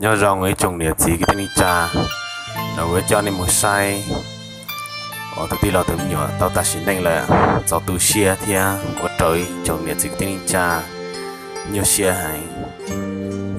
Nyob zoo ib tsoom niam txiv kwv tij neej tsa, no kuv coj nej mus saib uas tus tij laug tus me nyuam tau tag sim neej lawm, txaus tu siab thiab ua rau ib tsoom niam txiv kwv tij neej tsa nyuaj siab heev.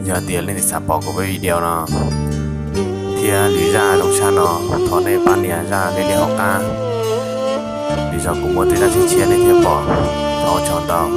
Yog tias leej twg xav pom kuv video no thiab lwm zaj zoo tshaj no, thov nej pab nias zaj li li hauv qab, lwm zaus kuv muaj tej zaj tshiab tshiab nej thiaj pom. Thov ua tsaug ntau.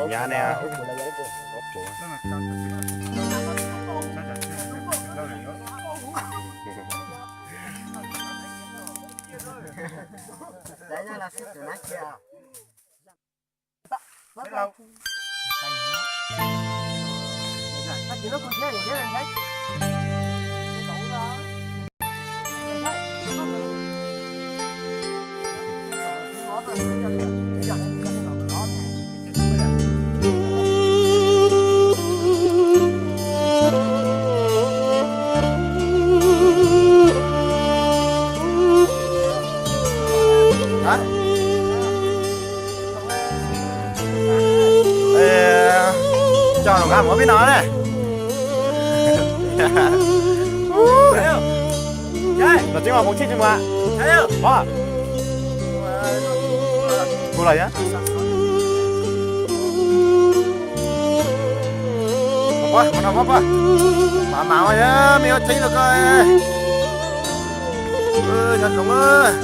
Nyab ne. Coj los nqa mus pib no ne. Los tseeb mas kuv tsis tsis mus. Kuv los yog. Mas mas mas mas mas mas mas mas mas mas mas mas mas mas mas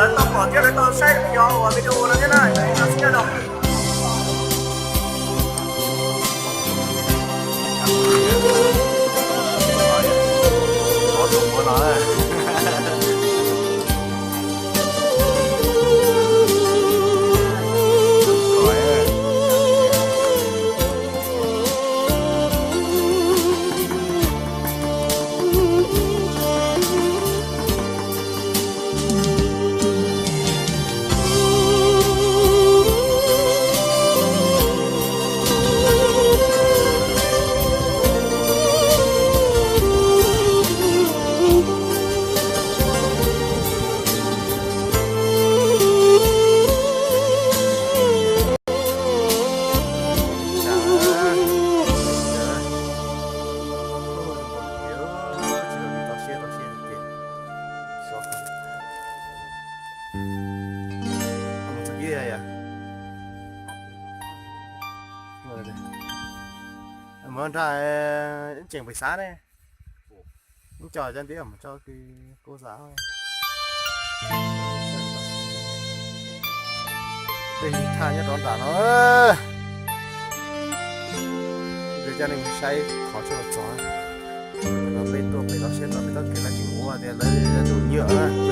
lawv tau pom thiab lawv tau saib yog uas video no thiab na, no xij no. Mus nrad, tseem pem xav ne. Ib co cov ntiab mus tso kws kuv xav. Tej thaj nyob rov nram no. Ces coj nej saib qhov tshaj txog no, peb tuaj pem lub sij hawm no peb txoj kev lawv tseem ua tias lawv tus nyuam